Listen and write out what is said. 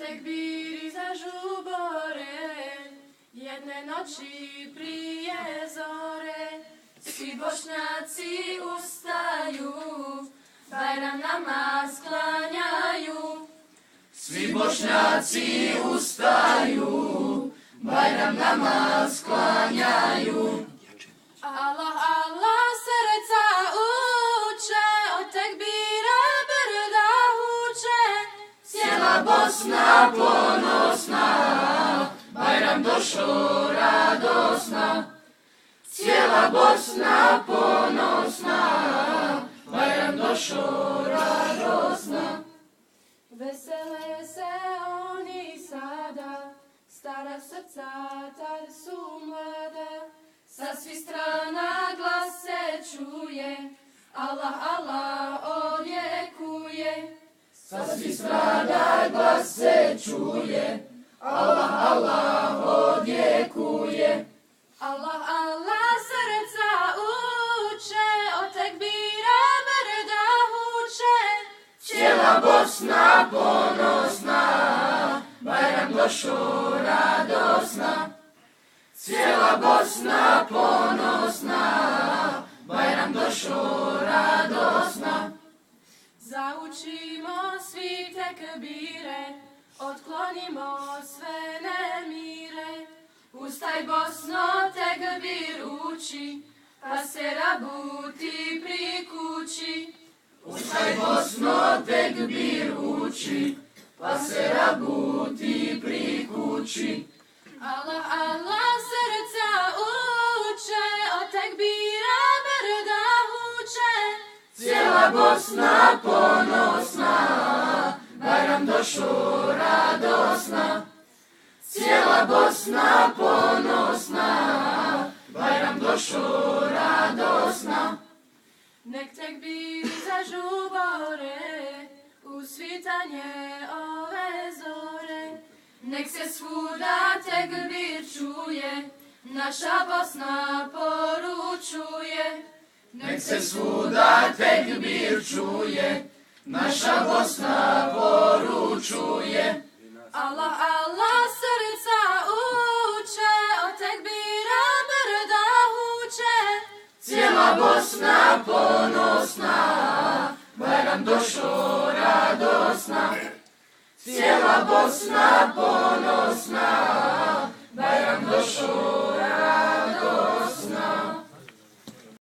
tekbiri zažubore, jedne noći prije zore, svi Bošnjaci ustaju, Bajram namaz klanjaju. Svi Bošnjaci ustaju, Bajram namaz klanjaju. Allah, Allah srca uče, od tekbira brda huče. Cijela Bosna ponosna, Bajram došao radosna. Cijela Bosna ponosna, Bajram došao radosna. Vesele se oni sada, stara srca tad su mlada. Sa svih strana glas se čuje, Allah, Allah odjekuje. Sa svih strana glas se čuje, Allah, Allah odjekuje. Allah, Allah srca uče, od tekbira brda huče. Cijela Bosna ponosna, Bajram došao radosna. Cijela Bosna ponosna, Bajram došao radosna. Zaučimo svi tekbire, otklonimo sve nemire. Ustaj Bosno, tekbir uči, pa se rabuti pri kući. Ustaj Bosno, tekbir uči, pa se rabuti pri kući. Allah, Allah srca uče, od tekbira brda huče. Cijela Bosna ponosna, Bajram došao radosna. Cijela Bosna ponosna, Bajram došao radosna. Nek tekbir zažubore, u svitanje ove zore. Nek se svuda tekbir čuje, naša Bosna poručuje. Nek se svuda tekbir čuje, naša Bosna poručuje. Allah, Allah srca uče, od tekbira brda huče. Cijela Bosna ponosna, Bajram došao radosna. Cijela Bosna ponosna,